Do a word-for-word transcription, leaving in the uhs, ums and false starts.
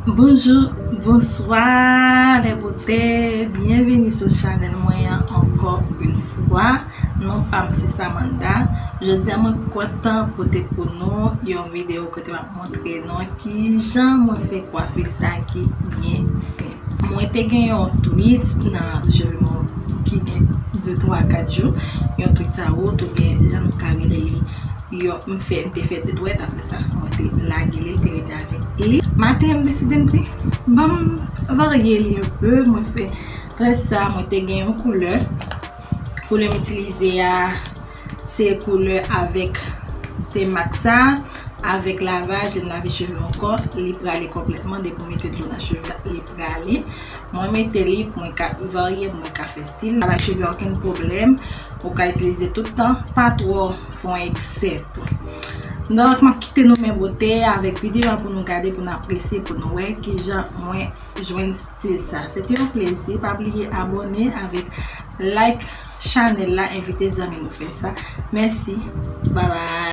Bonjou, bonswa, lè bote, byenveni sou chanèl mwen an ankò yon fwa. Non pa m se Samantha. Jodi a mwen kontan pote pou nou yon videyo kote m ap montre nou kijan mwen fè kwafi sa ki byen senp. Mwen te gen yon tweet nan cheve mwen ki gen de twa kat jou. Yon tweet sa wout oubyen jan nou ka rele li. Yo, m fè, m te fè de dwèt, apre sa mwen te lage li, l te rete avèk li. Maten m deside m di, ban m varye li yon pe, mwen fè trè sa, mwen te gen yon koulè. Koulè m itilize a, se koulè avèk, se mak sa, avèk lavaj, lè m lave cheve m ankò, li prale konplètman, depi w mete dlo nan cheve, li prale. Mwen mete li pou mwen ka varye, pou mwen ka fè stil. Avèk cheve okenn pwoblèm, ou ka itilize tout tan, pa twò fè yon eksè tou. Donk, m ap kite nou men bote avèk videyo a pou nou gade, pou nou apresye, pou nou wè kijan mwen jwenn stil sa. Se te yon plezi, pa bliye abòne avèk like chanèl la, envite zanmi nou fè sa. Mèsi, babay.